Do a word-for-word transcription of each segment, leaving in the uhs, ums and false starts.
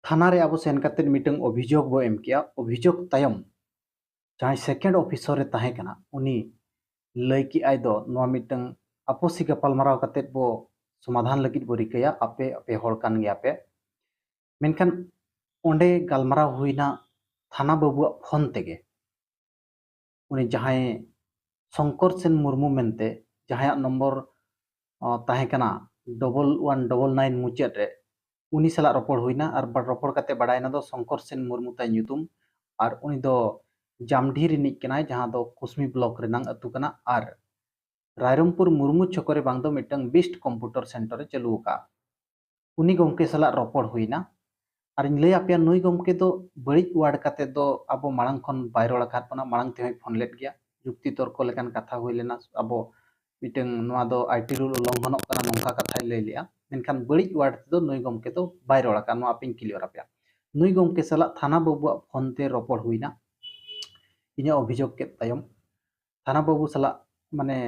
ᱛᱷᱟᱱᱟ ᱨᱮ ᱟᱵᱚ ᱥᱮᱱ ᱠᱟᱛᱮᱫ ᱢᱤᱫᱴᱟᱝ ᱚᱵᱷᱤᱡᱳᱜᱽ ᱵᱚ ᱮᱢ ᱠᱮᱜᱼᱟ᱾ ᱚᱵᱷᱤᱡᱳᱜᱽ ᱛᱟᱭᱚᱢ ᱡᱟᱦᱟᱸᱭ ᱥᱮᱠᱮᱱᱰ ᱚᱯᱷᱤᱥᱟᱨ ᱮ ᱛᱟᱦᱮᱸ ᱠᱟᱱᱟ, ᱩᱱᱤ ᱞᱟᱹᱭ ᱠᱮᱜᱼᱟᱭ ᱫᱚ ᱱᱚᱣᱟ ᱢᱤᱫᱴᱟᱝ ᱟᱯᱚᱥᱤ ᱜᱟᱯᱟᱞᱢᱟᱨᱟᱣ ᱠᱟᱛᱮᱫ ᱵᱚ ᱥᱚᱢᱟᱫᱷᱟᱱ ᱞᱟᱹᱜᱤᱫ ᱵᱚ ᱨᱤᱠᱟᱹᱭᱟ, ᱟᱯᱮ ᱟᱯᱮ ᱦᱚᱲ ᱠᱟᱱ ᱜᱮᱭᱟ ᱯᱮ᱾ ᱢᱮᱱᱠᱷᱟᱱ ᱚᱸᱰᱮ ᱜᱟᱞᱢᱟᱨᱟᱣ ᱦᱩᱭᱱᱟ ᱛᱷᱟᱱᱟ ᱵᱟᱹᱵᱩᱣᱟᱜ ᱯᱷᱳᱱ ᱛᱮᱜᱮ᱾ ᱩᱱᱤ ᱡᱟᱦᱟᱸᱭ ᱥᱚᱝᱠᱚᱨ ᱥᱮᱱ ᱢᱩᱨᱢᱩ ᱢᱮᱱᱛᱮ, ᱡᱟᱦᱟᱸᱭᱟᱜ ᱱᱚᱢᱵᱚᱨ ᱛᱟᱦᱮᱸ ᱠᱟᱱᱟ ᱰᱚᱵᱚᱞ ᱳᱣᱟᱱ ᱰᱚᱵᱚᱞ ᱱᱟᱭᱤᱱ ᱢᱩᱪᱟᱹᱫ ᱨᱮ, ᱩᱱᱤ ᱥᱟᱞᱟᱜ ᱨᱚᱯᱚᱲ ᱦᱩᱭᱱᱟ᱾ ᱟᱨ ᱨᱚᱯᱚᱲ ᱠᱟᱛᱮ ᱵᱟᱲᱟᱭᱮᱱᱟ ᱫᱚ ᱥᱚᱝᱠᱚᱨ ᱥᱮᱱ ᱢᱩᱨᱢᱩ ᱛᱟᱭ ᱧᱩᱛᱩᱢ, ᱟᱨ ᱩᱱᱤ ᱫᱚ ᱡᱟᱢᱰᱷᱤ ᱨᱤᱱᱤᱡ ᱠᱟᱱᱟᱭ, ᱡᱟᱦᱟᱸ ᱫᱚ ᱠᱩᱥᱢᱤ ᱵᱞᱚᱠ ᱨᱮᱱᱟᱝ ᱟᱹᱛᱩ ᱠᱟᱱᱟ᱾ ᱟᱨ ᱨᱟᱭᱨᱚᱝᱯᱩᱨ ᱢᱩᱨᱢᱩ ᱪᱷᱚᱠᱚ ᱨᱮ ᱵᱟᱝ ᱫᱚ ᱢᱤᱫᱴᱟᱝ ᱵᱤᱥᱴ ᱠᱚᱢᱯᱤᱭᱩᱴᱟᱨ ᱥᱮᱱᱴᱟᱨ ᱮ ᱪᱟᱹᱞᱩ ᱟᱠᱟᱫᱼᱟ᱾ ᱩᱱᱤ ᱜᱚᱢᱠᱮ ᱥᱟᱞᱟᱜ ᱨᱚᱯᱚᱲ ᱦᱩᱭᱱᱟ᱾ ᱟᱨᱤᱧ ᱞᱟᱹᱭ ᱟᱯᱮᱭᱟ, ᱱᱩᱭ ᱜᱚᱢᱠᱮ ᱫᱚ ᱵᱟᱹᱲᱤᱡ ᱣᱟᱨᱰ ᱠᱟᱛᱮ ᱫᱚ ᱟᱵᱚ ᱢᱟᱲᱟᱝ ᱠᱷᱚᱱ ᱵᱟᱭ ᱨᱚᱲ ᱟᱠᱟᱫ ᱵᱚᱱᱟ, ᱢᱟᱲᱟᱝ ᱛᱮᱦᱚᱸᱭ ᱯᱷᱳᱱ ᱞᱮᱫ ᱜᱮᱭᱟ, ᱡᱩᱠᱛᱤ ᱛᱚᱨᱠᱚ ᱞᱮᱠᱟᱱ ᱠᱟᱛᱷᱟ ᱦᱩᱭ ᱞᱮᱱᱟ, ᱟᱵᱚ ᱢᱤᱫᱴᱟᱝ ᱱᱚᱣᱟ ᱫᱚ ᱟᱭᱴᱤ ᱨᱩᱞ ᱩᱞᱞᱚᱝᱜᱷᱚᱱᱚᱜ ᱠᱟᱱᱟ, ᱱᱚᱝᱠᱟ ᱠᱟᱛᱷᱟᱭ ᱞᱟᱹᱭ ᱞᱮᱜᱼᱟ᱾ ᱢᱮᱱᱠᱷᱟᱱ ᱵᱟᱹᱲᱤᱡ ᱣᱟᱨᱰ ᱛᱮᱫᱚ ᱱᱩᱭ ᱜᱚᱢᱠᱮ ᱫᱚ ᱵᱟᱭ ᱨᱚᱲ ᱟᱠᱟᱫ, ᱱᱚᱣᱟ ᱟᱯᱮᱧ ᱠᱞᱤᱭᱟᱨ ᱟᱯᱮᱭᱟ᱾ ᱱᱩᱭ ᱜᱚᱢᱠᱮ ᱥᱟᱞᱟᱜ ᱛᱷᱟᱱᱟ ᱵᱟᱹᱵᱩᱣᱟᱜ ᱯᱷᱳᱱ ᱛᱮ ᱨᱚᱯᱚᱲ ᱦᱩᱭᱱᱟ᱾ ᱤᱧᱟᱹᱜ ᱚᱵᱷᱤᱡᱳᱜᱽ ᱠᱮᱫ ᱛᱟᱭᱚᱢ ᱛᱷᱟᱱᱟ ᱵᱟᱹᱵᱩ ᱥᱟᱞᱟᱜ, ᱢᱟᱱᱮ,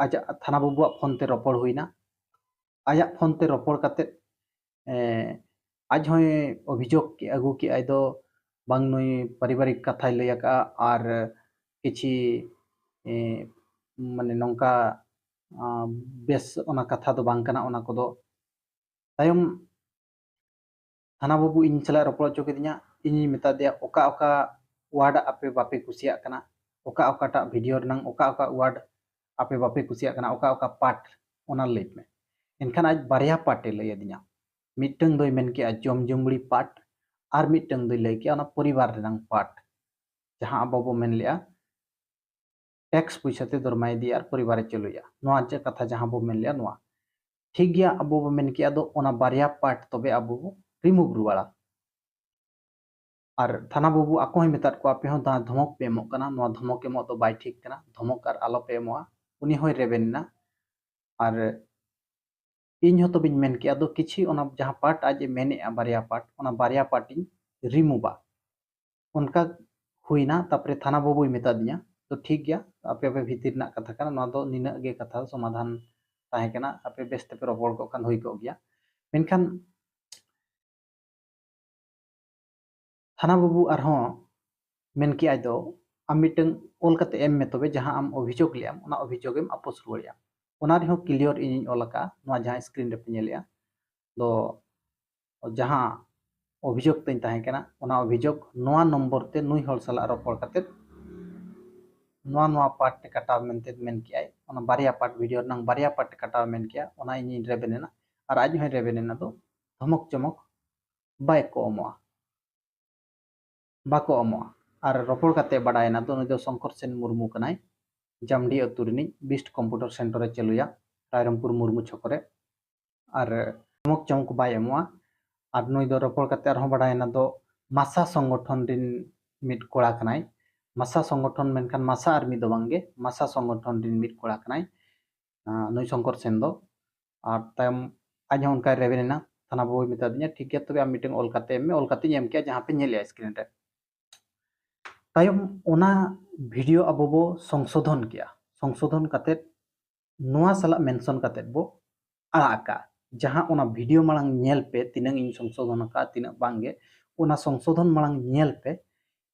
ᱟᱡᱟᱜ ᱛᱷᱟᱱᱟ ᱵᱟᱹᱵᱩᱣᱟᱜ ᱯᱷᱳᱱ ᱛᱮ ᱨᱚᱯᱚᱲ ᱦᱩᱭᱱᱟ᱾ ᱟᱡᱟᱜ ᱯᱷᱳᱱ ᱛᱮ ᱨᱚᱯᱚᱲ ᱠᱟᱛᱮᱫ, ᱮᱸ, ᱟᱡ ᱦᱚᱸᱭ ᱚᱵᱷᱤᱡᱳᱜᱽ ᱠᱮ-, ᱟᱹᱜᱩ ᱠᱮᱜᱼᱟᱭ ᱫᱚ ᱵᱟᱝ ᱱᱩᱭ ᱯᱟᱨᱤᱵᱟᱨᱤᱠ ᱠᱟᱛᱷᱟᱭ ᱞᱟᱹᱭ ᱟᱠᱟᱫᱼᱟ, ᱟᱨ ᱠᱤᱪᱷᱤ, ᱮᱸ, ᱢᱟᱱᱮ, ᱱᱚᱝᱠᱟ, ᱟᱸ, ᱵᱮᱥ ᱚᱱᱟ ᱠᱟᱛᱷᱟ ᱫᱚ ᱵᱟᱝ ᱠᱟᱱᱟ ᱚᱱᱟ ᱠᱚᱫᱚ᱾ ᱛᱟᱭᱚᱢ ᱛᱷᱟᱱᱟ ᱵᱟᱹᱵᱩ ᱤᱧ ᱥᱟᱞᱟᱜ ᱨᱚᱯᱚᱲ ᱦᱚᱪᱚ ᱠᱤᱫᱤᱧᱟ᱾ ᱤᱧᱤᱧ ᱢᱮᱛᱟ ᱫᱮᱭᱟ, "ᱚᱠᱟ ᱚᱠᱟ ᱣᱟᱨᱰ ᱟᱯᱮ ᱵᱟᱯᱮ ᱠᱩᱥᱤᱭᱟᱜ ᱠᱟᱱᱟ, ᱚᱠᱟ ᱚᱠᱟᱴᱟᱜ ᱵᱷᱤᱰᱤᱭᱳ ᱨᱮᱱᱟᱝ ᱚᱠᱟ ᱚᱠᱟ ᱣᱟᱨᱰ ᱟᱯᱮ ᱵᱟᱯᱮ ᱠᱩᱥᱤᱭᱟᱜ ᱠᱟᱱᱟ, ᱚᱠᱟ ᱚᱠᱟ ᱯᱟᱨᱴ, ᱚᱱᱟ ᱞᱟᱹᱭ ᱢᱮ᱾" ᱮᱱᱠᱷᱟᱱ ᱟᱡ ᱵᱟᱨᱭᱟ ᱯᱟᱨᱴ ᱮ ᱞᱟᱹᱭ ᱟᱹᱫᱤᱧᱟ᱾ ᱢᱤᱫᱴᱟᱝ ᱫᱚᱭ ᱢᱮᱱ ᱠᱮᱜᱼᱟ ᱡᱚᱢ ᱡᱩᱢᱵᱲᱤ ᱯᱟᱨᱴ, ᱟᱨ ᱢᱤᱫᱴᱟᱝ ᱫᱚᱭ ᱞᱟᱹᱭ ᱠᱮᱜᱼᱟ ᱚᱱᱟ ᱯᱚᱨᱤᱵᱟᱨ ᱨᱮᱱᱟᱝ ᱯᱟᱨᱴ, ᱡᱟᱦᱟᱸ ᱟᱵᱚ ᱵᱚ ᱢᱮᱱ ᱞᱮᱜᱼᱟ ᱴᱮᱠᱥ ᱯᱚᱭᱥᱟ ᱛᱮ ᱫᱚᱨᱢᱟᱭ ᱤᱫᱤᱭᱟ ᱟᱨ ᱯᱚᱨᱤᱵᱟᱨᱮ ᱪᱟᱹᱞᱩᱭᱟ, ᱱᱚᱣᱟ ᱪᱮᱫ ᱠᱟᱛᱷᱟ ᱡᱟᱦᱟᱸ ᱵᱚ ᱢᱮᱱ ᱞᱮᱜᱼᱟ ᱱᱚᱣᱟ᱾ ᱴᱷᱤᱠ ᱜᱮᱭᱟ, ᱟᱵᱚ ᱵᱚ ᱢᱮᱱ ᱠᱮᱜᱼᱟ ᱫᱚ ᱚᱱᱟ ᱵᱟᱨᱭᱟ ᱯᱟᱨᱴ ᱛᱚᱵᱮ ᱟᱵᱚ ᱵᱚ ᱨᱤᱢᱩᱵᱷ ᱨᱩᱣᱟᱹᱲᱟ᱾ ᱟᱨ ᱛᱷᱟᱱᱟ ᱵᱟᱹᱵᱩ ᱟᱠᱚ ᱦᱚᱸᱭ ᱢᱮᱛᱟᱫ ᱠᱚᱣᱟ, "ᱟᱯᱮ ᱦᱚᱸ ᱫᱟ-, ᱫᱷᱚᱢᱚᱠ ᱯᱮ ᱮᱢᱚᱜ ᱠᱟᱱᱟ, ᱱᱚᱣᱟ ᱫᱷᱚᱢᱚᱠ ᱮᱢᱚᱜ ᱫᱚ ᱵᱟᱭ ᱴᱷᱤᱠ ᱠᱟᱱᱟ, ᱫᱷᱚᱢᱚᱠ ᱟᱨ ᱟᱞᱚ ᱯᱮ ᱮᱢᱚᱜᱼᱟ᱾" ᱩᱱᱤ ᱦᱚᱸᱭ ᱨᱮᱵᱮᱱ ᱮᱱᱟ᱾ ᱟᱨ ᱤᱧ ᱦᱚᱸ ᱛᱚᱵᱮᱧ ᱢᱮᱱ ᱠᱮᱜᱼᱟ, ᱫᱚ ᱠᱤᱪᱷᱤ ᱚᱱᱟ ᱡᱟᱦᱟᱸ ᱯᱟᱨᱴ ᱟᱡ ᱮ ᱢᱮᱱᱮᱜᱼᱟ, ᱵᱟᱨᱭᱟ ᱯᱟᱨᱴ, ᱚᱱᱟ ᱵᱟᱨᱭᱟ ᱯᱟᱨᱴ ᱤᱧ ᱨᱤᱢᱩᱵᱷᱟ᱾ ᱚᱱᱠᱟ ᱦᱩᱭᱱᱟ, ᱛᱟᱨᱯᱚᱨᱮ ᱛᱷᱟᱱᱟ ᱵᱟᱹᱵᱩᱭ ᱢᱮᱛᱟ ᱫᱤᱧᱟ, "ᱛᱚ ᱴᱷᱤᱠ ᱜᱮᱭᱟ, ᱟᱯᱮ ᱟᱯᱮ ᱵᱷᱤᱛᱤᱨ ᱨᱮᱱᱟᱜ ᱠᱟᱛᱷᱟ ᱠᱟᱱᱟ, ᱱᱚᱣᱟ ᱫᱚ ᱱᱤᱱᱟᱹᱜ ᱜᱮ ᱠᱟᱛᱷᱟ ᱥᱚᱢᱟᱫᱷᱟᱱ ᱛᱟᱦᱮᱸ ᱠᱟᱱᱟ, ᱟᱯᱮ ᱵᱮᱥ ᱛᱮᱯᱮ ᱨᱚᱯᱚᱲ ᱠᱚᱜ ᱠᱷᱟᱱ ᱦᱩᱭ ᱠᱚᱜ ᱜᱮᱭᱟ᱾" ᱢᱮᱱᱠᱷᱟᱱ ᱛᱷᱟᱱᱟ ᱵᱟᱹᱵᱩ ᱟᱨᱦᱚᱸ ᱢᱮᱱ ᱠᱮᱜᱼᱟᱭ ᱫᱚ, ᱟᱢ ᱢᱤᱫᱴᱟᱝ ᱚᱞ ᱠᱟᱛᱮ ᱮᱢ ᱢᱮ, ᱛᱚᱵᱮ ᱡᱟᱦᱟᱸ ᱟᱢ ᱚᱵᱷᱤᱡᱳᱜᱽ ᱞᱮᱜᱼᱟᱢ ᱚᱱᱟ ᱚᱵᱷᱤᱡᱳᱜᱽ ᱮᱢ ᱟᱯᱚᱥ ᱨᱩᱣᱟᱹᱲᱮᱜᱼᱟ᱾ ᱚᱱᱟ ᱨᱮᱦᱚᱸ ᱠᱞᱤᱭᱟᱨ ᱤᱧᱤᱧ ᱚᱞ ᱟᱠᱟᱫᱼᱟ, ᱱᱚᱣᱟ ᱡᱟᱦᱟᱸ ᱥᱠᱨᱤᱱ ᱨᱮᱯᱮ ᱧᱮᱞᱮᱜᱼᱟ ᱫᱚ, ᱡᱟᱦᱟᱸ ᱚᱵᱷᱤᱡᱳᱜᱽ ᱛᱤᱧ ᱛᱟᱦᱮᱸ ᱠᱟᱱᱟ, ᱚᱱᱟ ᱚᱵᱷᱤᱡᱳᱜᱽ ᱱᱚᱣᱟ ᱱᱚᱢᱵᱚᱨ ᱛᱮ ᱱᱩᱭ ᱦᱚᱲ ᱥᱟᱞᱟᱜ ᱨᱚᱯᱚᱲ ᱠᱟᱛᱮ ᱱᱚᱣᱟ ᱱᱚᱣᱟ ᱯᱟᱨᱴ ᱛᱮ ᱠᱟᱴᱟᱣ ᱢᱮᱱᱛᱮ ᱢᱮᱱ ᱠᱮᱜᱼᱟᱭ, ᱚᱱᱟ ᱵᱟᱨᱭᱟ ᱯᱟᱨᱴ, ᱵᱷᱤᱰᱤᱭᱳ ᱨᱮᱱᱟᱝ ᱵᱟᱨᱭᱟ ᱯᱟᱨᱴ ᱛᱮ ᱠᱟᱴᱟᱣ ᱢᱮᱱ ᱠᱮᱜᱼᱟ, ᱚᱱᱟ ᱤᱧᱤᱧ ᱨᱮᱵᱮᱱ ᱮᱱᱟ᱾ ᱟᱨ ᱟᱡ ᱦᱚᱸᱭ ᱨᱮᱵᱮᱱ ᱮᱱᱟ ᱫᱚ ᱫᱷᱚᱢᱚᱠ ᱪᱚᱢᱚᱠ ᱵᱟᱭ ᱠᱚ ᱮᱢᱚᱜᱼᱟ, ᱵᱟᱠᱚ ᱮᱢᱚᱜᱼᱟ᱾ ᱟᱨ ᱨᱚᱯᱚᱲ ᱠᱟᱛᱮ ᱵᱟᱰᱟᱭᱮᱱᱟ ᱫᱚ ᱱᱩᱭ ᱫᱚ ᱥᱚᱝᱠᱚᱨ ᱥᱮᱱ ᱢᱩᱨᱢᱩ ᱠᱟᱱᱟᱭ, ᱡᱟᱢᱰᱤ ᱟᱹᱛᱩ ᱨᱤᱱᱤᱡ, ᱵᱤᱥᱴ ᱠᱚᱢᱯᱤᱭᱩᱴᱟᱨ ᱥᱮᱱᱴᱟᱨ ᱮ ᱪᱟᱹᱞᱩᱭᱟ ᱨᱟᱭᱨᱚᱝᱯᱩᱨ ᱢᱩᱨᱢᱩ ᱪᱷᱚᱠ ᱨᱮ᱾ ᱟᱨ ᱫᱷᱚᱢᱚᱠ ᱪᱚᱢᱚᱠ ᱵᱟᱭ ᱮᱢᱚᱜᱼᱟ᱾ ᱟᱨ ᱱᱩᱭ ᱫᱚ ᱨᱚᱯᱚᱲ ᱠᱟᱛᱮ ᱟᱨᱦᱚᱸ ᱵᱟᱰᱟᱭᱮᱱᱟ ᱫᱚ ᱢᱟᱥᱟ ᱥᱚᱝᱜᱚᱴᱷᱚᱱ ᱨᱤᱱ ᱢᱤᱫ ᱠᱚᱲᱟ ᱠᱟᱱᱟᱭ᱾ ᱢᱟᱥᱟ ᱥᱚᱝᱜᱚᱴᱷᱚᱱ ᱢᱮᱱᱠᱷᱟᱱ ᱢᱟᱥᱟ ᱟᱨᱢᱤ ᱫᱚ ᱵᱟᱝᱜᱮ, ᱢᱟᱥᱟ ᱥᱚᱝᱜᱚᱴᱷᱚᱱ ᱨᱤᱱ ᱢᱤᱫ ᱠᱚᱲᱟ ᱠᱟᱱᱟᱭ, ᱟᱸ, ᱱᱩᱭ ᱥᱚᱝᱠᱚᱨ ᱥᱮᱱ ᱫᱚ᱾ ᱟᱨ ᱛᱟᱭᱚᱢ ᱟᱡ ᱦᱚᱸ ᱚᱱᱠᱟᱭ ᱨᱮᱵᱮᱱ ᱮᱱᱟ᱾ ᱛᱷᱟᱱᱟ ᱵᱟᱹᱵᱩᱭ ᱢᱮᱛᱟ ᱫᱤᱧᱟ, "ᱴᱷᱤᱠ ᱜᱮᱭᱟ, ᱛᱚᱵᱮ ᱟᱢ ᱢᱤᱫᱴᱟᱝ ᱚᱞ ᱠᱟᱛᱮ ᱮᱢ ᱢᱮ", ᱚᱞ ᱠᱟᱛᱮᱧ ᱮᱢ ᱠᱮᱜᱼᱟ, ᱡᱟᱦᱟᱸ ᱯᱮ ᱧᱮᱞᱮᱜᱼᱟ ᱥᱠᱨᱤᱱ ᱨᱮ᱾ ᱛᱟᱭᱚᱢ ᱚᱱᱟ ᱵᱷᱤᱰᱤᱭᱳ ᱟᱵᱚ ᱵᱚ ᱥᱚᱝᱥᱳᱫᱷᱚᱱ ᱠᱮᱜᱼᱟ᱾ ᱥᱚᱝᱥᱳᱫᱷᱚᱱ ᱠᱟᱛᱮ ᱱᱚᱣᱟ ᱥᱟᱞᱟᱜ ᱢᱮᱱᱥᱚᱱ ᱠᱟᱛᱮ ᱵᱚ ᱟᱲᱟᱜ ᱟᱠᱟᱫᱼᱟ᱾ ᱡᱟᱦᱟᱸ ᱚᱱᱟ ᱵᱷᱤᱰᱤᱭᱳ ᱢᱟᱲᱟᱝ ᱧᱮᱞ ᱯᱮ, ᱛᱤᱱᱟᱹᱝ ᱤᱧ ᱥᱚᱝᱥᱳᱫᱷᱚᱱ ᱟᱠᱟᱫᱼᱟ, ᱛᱤᱱᱟᱹᱜ ᱵᱟᱝᱜᱮ, ᱚᱱᱟ ᱥᱚᱝᱥᱳᱫᱷᱚᱱ ᱢᱟᱲᱟᱝ ᱧᱮᱞ ᱯᱮ᱾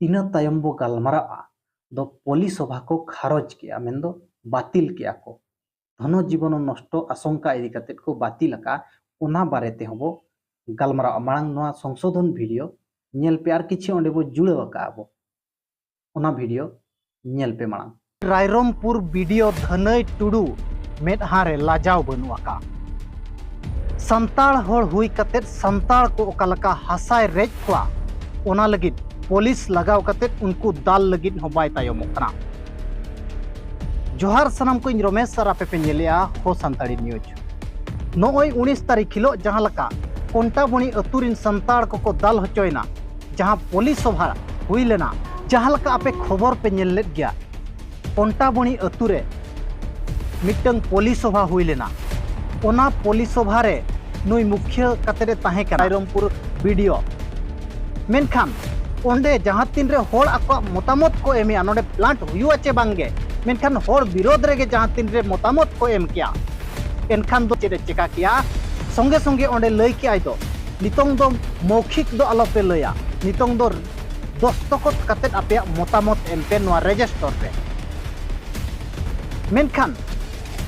ᱤᱱᱟᱹ ᱛᱟᱭᱚᱢ ᱵᱚ ᱜᱟᱞᱢᱟᱨᱟᱜᱼᱟ ᱫᱚ ᱯᱚᱞᱤ ᱥᱚᱵᱷᱟ ᱠᱚ ᱠᱷᱟᱨᱚᱪ ᱠᱮᱜᱼᱟ, ᱢᱮᱱᱫᱚ ᱵᱟᱹᱛᱤᱞ ᱠᱮᱜᱼᱟ ᱠᱚ, ᱫᱷᱚᱱᱚ ᱡᱤᱵᱚᱱ ᱱᱚᱥᱴᱚ ᱟᱥᱚᱝᱠᱟ ᱤᱫᱤ ᱠᱟᱛᱮ ᱠᱚ ᱵᱟᱹᱛᱤᱞ ᱟᱠᱟᱫᱼᱟ, ᱚᱱᱟ ᱵᱟᱨᱮ ᱛᱮᱦᱚᱸ ᱵᱚ ᱜᱟᱞᱢᱟᱨᱟᱜᱼᱟ᱾ ᱢᱟᱲᱟᱝ ᱱᱚᱣᱟ ᱥᱚᱝᱥᱳᱫᱷᱚᱱ ᱵᱷᱤᱰᱤᱭᱳ ᱧᱮᱞ ᱯᱮ, ᱟᱨ ᱠᱤᱪᱷᱩ ᱚᱸᱰᱮ ᱵᱚ ᱡᱩᱲᱟᱹᱣ ᱟᱠᱟᱫᱼᱟ ᱵᱚ, ᱚᱱᱟ ᱵᱷᱤᱰᱤᱭᱳ ᱧᱮᱞ ᱯᱮ ᱢᱟᱲᱟᱝ᱾ ᱨᱟᱭᱨᱚᱝᱯᱩᱨ ᱵᱤ ᱰᱤ ᱳ ᱫᱷᱟᱹᱱᱟᱹᱭ ᱴᱩᱰᱩ ᱢᱮᱫᱦᱟ ᱨᱮ ᱞᱟᱡᱟᱣ ᱵᱟᱹᱱᱩᱜ ᱟᱠᱟᱫ᱾ ᱥᱟᱱᱛᱟᱲ ᱦᱚᱲ ᱦᱩᱭ ᱠᱟᱛᱮ ᱥᱟᱱᱛᱟᱲ ᱠᱚ ᱚᱠᱟ ᱞᱮᱠᱟ ᱦᱟᱥᱟᱭ ᱨᱮᱡ ᱠᱚᱣᱟ, ᱚᱱᱟ ᱞᱟᱹᱜᱤᱫ ᱯᱩᱞᱤᱥ ᱞᱟᱜᱟᱣ ᱠᱟᱛᱮ ᱩᱱᱠᱩ ᱫᱟᱞ ᱞᱟᱹᱜᱤᱫ ᱦᱚᱸ ᱵᱟᱭ ᱛᱟᱭᱚᱢᱚᱜ ᱠᱟᱱᱟ᱾ ᱡᱚᱦᱟᱨ ᱥᱟᱱᱟᱢ ᱠᱚ, ᱤᱧ ᱨᱚᱢᱮᱥ ᱟᱨ ᱟᱯᱮ ᱯᱮ ᱧᱮᱞᱮᱜᱼᱟ ᱦᱳ ᱥᱟᱱᱛᱟᱲᱤ ᱱᱤᱭᱩᱡᱽ᱾ ᱱᱚᱜᱼᱚᱭ ᱩᱱᱤᱥ ᱛᱟᱹᱨᱤᱠᱷ ᱦᱤᱞᱳᱜ ᱡᱟᱦᱟᱸ ᱞᱮᱠᱟ ᱠᱚᱱᱴᱟᱵᱚᱱᱤ ᱟᱹᱛᱩ ᱨᱤᱱ ᱥᱟᱱᱛᱟᱲ ᱠᱚᱠᱚ ᱫᱟᱞ ᱦᱚᱪᱚᱭᱮᱱᱟ, ᱡᱟᱦᱟᱸ ᱯᱚᱞᱤ ᱥᱚᱵᱷᱟ ᱦᱩᱭ ᱞᱮᱱᱟ, ᱡᱟᱦᱟᱸ ᱞᱮᱠᱟ ᱟᱯᱮ ᱠᱷᱚᱵᱚᱨ ᱯᱮ ᱧᱮᱞ ᱞᱮᱫ ᱜᱮᱭᱟ, ᱠᱚᱱᱴᱟᱵᱚᱱᱤ ᱟᱹᱛᱩ ᱨᱮ ᱢᱤᱫᱴᱟᱝ ᱯᱚᱞᱤ ᱥᱚᱵᱷᱟ ᱦᱩᱭ ᱞᱮᱱᱟ᱾ ᱚᱱᱟ ᱯᱚᱞᱤ ᱥᱚᱵᱷᱟ ᱨᱮ ᱱᱩᱭ ᱢᱩᱠᱷᱤᱭᱟᱹ ᱠᱟᱛᱮ ᱮ ᱛᱟᱦᱮᱸ ᱠᱟᱱᱟ, ᱨᱟᱭᱨᱚᱝᱯᱩᱨ ᱵᱤ ᱰᱤ ᱳ᱾ ᱢᱮᱱᱠᱷᱟᱱ ᱚᱸᱰᱮ ᱡᱟᱦᱟᱸ ᱛᱤᱱ ᱨᱮ ᱦᱚᱲ ᱟᱠᱚᱣᱟᱜ ᱢᱚᱛᱟᱢᱚᱛ ᱠᱚ ᱮᱢᱮᱜᱼᱟ, ᱱᱚᱰᱮ ᱯᱞᱟᱱᱴ ᱦᱩᱭᱩᱜᱼᱟ ᱪᱮ ᱵᱟᱝᱜᱮ, ᱢᱮᱱᱠᱷᱟᱱ ᱦᱚᱲ ᱵᱤᱨᱳᱫᱷ ᱨᱮᱜᱮ ᱡᱟᱦᱟᱸ ᱛᱤᱱ ᱨᱮ ᱢᱚᱛᱟᱢᱚᱛ ᱠᱚ ᱮᱢ ᱠᱮᱜᱼᱟ, ᱮᱱᱠᱷᱟᱱ ᱫᱚ ᱪᱮᱫ ᱮ ᱪᱮᱠᱟ ᱠᱮᱜᱼᱟ? ᱥᱚᱸᱜᱮ ᱥᱚᱸᱜᱮ ᱚᱸᱰᱮ ᱞᱟᱹᱭ ᱠᱮᱜᱼᱟᱭ ᱫᱚ, "ᱱᱤᱛᱚᱝ ᱫᱚ ᱢᱚᱣᱠᱷᱤᱠ ᱫᱚ ᱟᱞᱚᱯᱮ ᱞᱟᱹᱭᱟ, ᱱᱤᱛᱚᱝ ᱫᱚ ᱫᱚᱥᱛᱚᱠᱚᱛ ᱠᱟᱛᱮᱫ ᱟᱯᱮᱭᱟᱜ ᱢᱚᱛᱟᱢᱚᱛ ᱮᱢ ᱯᱮ ᱱᱚᱣᱟ ᱨᱮᱡᱤᱥᱴᱟᱨ ᱨᱮ᱾ ᱢᱮᱱᱠᱷᱟᱱ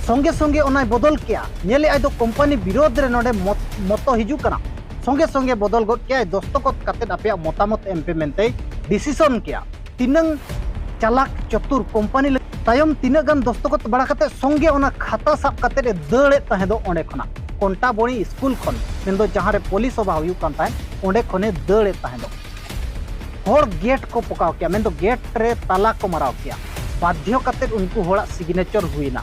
ᱥᱚᱸᱜᱮ ᱥᱚᱸᱜᱮ ᱚᱱᱟᱭ ᱵᱚᱫᱚᱞ ᱠᱮᱜᱼᱟ᱾ ᱧᱮᱞᱮᱫ ᱟᱭ ᱫᱚ ᱠᱳᱢᱯᱟᱱᱤ ᱵᱤᱨᱳᱫᱷ ᱨᱮ ᱱᱚᱰᱮ ᱢᱚᱛ-, ᱢᱚᱛᱚ ᱦᱤᱡᱩᱜ ᱠᱟᱱᱟ᱾ ᱥᱚᱸᱜᱮ ᱥᱚᱸᱜᱮ ᱵᱚᱫᱚᱞ ᱜᱚᱫ ᱠᱮᱜᱼᱟᱭ, ᱫᱚᱥᱛᱚᱠᱚᱛ ᱠᱟᱛᱮᱫ ᱟᱯᱮᱭᱟᱜ ᱢᱚᱛᱟᱢᱚᱛ ᱮᱢ ᱯᱮ ᱢᱮᱱᱛᱮᱭ ᱰᱤᱥᱤᱥᱚᱱ ᱠᱮᱜᱼᱟ᱾ ᱛᱤᱱᱟᱹᱝ ᱪᱟᱞᱟᱠ ᱪᱚᱛᱩᱨ ᱠᱳᱢᱯᱟᱱᱤ ᱞᱟᱹᱜᱤᱫ᱾ ᱛᱟᱭᱚᱢ ᱛᱤᱱᱟᱹᱜ ᱜᱟᱱ ᱫᱚᱥᱛᱚᱠᱚᱛ ᱵᱟᱲᱟ ᱠᱟᱛᱮᱫ ᱥᱚᱸᱜᱮ ᱚᱱᱟ ᱠᱷᱟᱛᱟ ᱥᱟᱵ ᱠᱟᱛᱮᱫ ᱮ ᱫᱟᱹᱲᱮᱫ ᱛᱟᱦᱮᱸ ᱫᱚ ᱚᱸᱰᱮ ᱠᱷᱚᱱᱟᱜ, ᱠᱚᱱᱴᱟᱵᱚᱲᱤ ᱥᱠᱩᱞ ᱠᱷᱚᱱ, ᱢᱮᱱᱫᱚ ᱡᱟᱦᱟᱸ ᱨᱮ ᱯᱚᱞᱤ ᱥᱚᱵᱷᱟ ᱦᱩᱭᱩᱜ ᱠᱟᱱ ᱛᱟᱦᱮᱸᱫ, ᱚᱸᱰᱮ ᱠᱷᱚᱱᱮ ᱫᱟᱹᱲᱮᱫ ᱛᱟᱦᱮᱸ ᱫᱚ᱾ ᱦᱚᱲ ᱜᱮᱴ ᱠᱚ ᱯᱚᱠᱟᱣ ᱠᱮᱜᱼᱟ, ᱢᱮᱱᱫᱚ ᱜᱮᱴ ᱨᱮ ᱛᱟᱞᱟ ᱠᱚ ᱢᱟᱨᱟᱣ ᱠᱮᱜᱼᱟ᱾ ᱵᱟᱫᱽᱫᱷᱚ ᱠᱟᱛᱮᱫ ᱩᱱᱠᱩ ᱦᱚᱲᱟᱜ ᱥᱤᱜᱽᱱᱮᱪᱟᱨ ᱦᱩᱭᱱᱟ᱾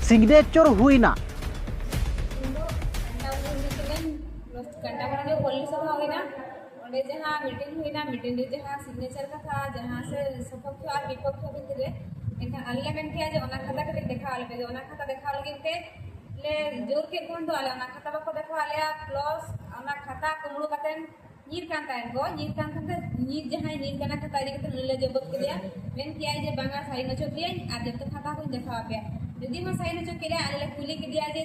ᱥᱤᱜᱽᱱᱮᱪᱟᱨ ᱦᱩᱭᱱᱟ᱾ ᱤᱧ ᱫᱚ ᱜᱷᱟᱱᱴᱟ ᱵᱟᱲᱮ ᱦᱤᱡᱩᱜ ᱠᱟᱹᱱᱟᱹᱧ, ᱜᱷᱟᱱᱴᱟ ᱵᱟᱲᱮ ᱡᱚᱠᱷᱚᱱ ᱯᱚᱞᱤᱥ ᱥᱚᱵᱷᱟ ᱦᱩᱭᱱᱟ, ᱚᱸᱰᱮ ᱡᱟᱦᱟᱸ ᱢᱤᱴᱤᱝ ᱦᱩᱭᱱᱟ, ᱢᱤᱴᱤᱝ ᱨᱮ ᱡᱟᱦᱟᱸ ᱥᱤᱜᱽᱱᱮᱪᱟᱨ ᱠᱟᱛᱷᱟ, ᱡᱟᱦᱟᱸ ᱥᱮ ᱥᱚᱯᱚᱠᱠᱷᱚ ᱟᱨ ᱵᱤᱯᱚᱠᱠᱷᱚ ᱵᱷᱤᱛᱤᱨ ᱨᱮ, ᱮᱱᱠᱷᱟᱱ ᱟᱞᱮ ᱞᱮ ᱢᱮᱱ ᱠᱮᱜᱼᱟ ᱡᱮ ᱚᱱᱟ ᱠᱷᱟᱛᱟ ᱠᱟᱹᱴᱤᱡ ᱫᱮᱠᱷᱟᱣ ᱟᱞᱮ ᱯᱮ, ᱡᱮ ᱚᱱᱟ ᱠᱷᱟᱛᱟ ᱫᱮᱠᱷᱟᱣ ᱞᱟᱹᱜᱤᱫ ᱛᱮ ᱞᱮ ᱡᱳᱨ ᱠᱮᱫ ᱠᱷᱟᱱ ᱫᱚ ᱟᱞᱮ ᱚᱱᱟ ᱠᱷᱟᱛᱟ ᱵᱟᱠᱚ ᱫᱮᱠᱷᱟᱣ ᱟᱞᱮᱭᱟ, ᱯᱞᱟᱥ ᱚᱱᱟ ᱠᱷᱟᱛᱟ ᱠᱩᱢᱵᱽᱲᱩ ᱠᱟᱛᱮ ᱧᱤᱨ ᱠᱟᱱ ᱛᱟᱦᱮᱸᱫ ᱠᱚ, ᱧᱤᱨ ᱠᱟᱱ ᱛᱟᱦᱮᱸᱫ, ᱧᱤᱨ ᱡᱟᱦᱟᱸᱭ ᱧᱤᱨ ᱠᱟᱱᱟ ᱠᱷᱟᱛᱟ ᱤᱫᱤ ᱠᱟᱛᱮ ᱩᱱᱤ ᱞᱮ ᱡᱚᱵᱚᱫ ᱠᱮᱫᱮᱭᱟ᱾ ᱢᱮᱱ ᱠᱮᱜᱼᱟᱭ ᱡᱮ, "ᱵᱟᱝᱟ, ᱥᱟᱭᱤᱱ ᱦᱚᱪᱚ ᱠᱮᱫᱮᱭᱟᱹᱧ ᱟᱨ ᱡᱚᱛᱚ ᱠᱷᱟᱛᱟ ᱠᱚᱧ ᱫᱮᱠᱷᱟᱣ ᱟᱯᱮᱭᱟ᱾" ᱡᱩᱫᱤ ᱦᱚᱸ ᱥᱟᱭᱤᱱ ᱦᱚᱪᱚ ᱠᱮᱫᱮᱭᱟ, ᱟᱞᱮ ᱞᱮ ᱠᱩᱞᱤ ᱠᱮᱫᱮᱭᱟ ᱡᱮ,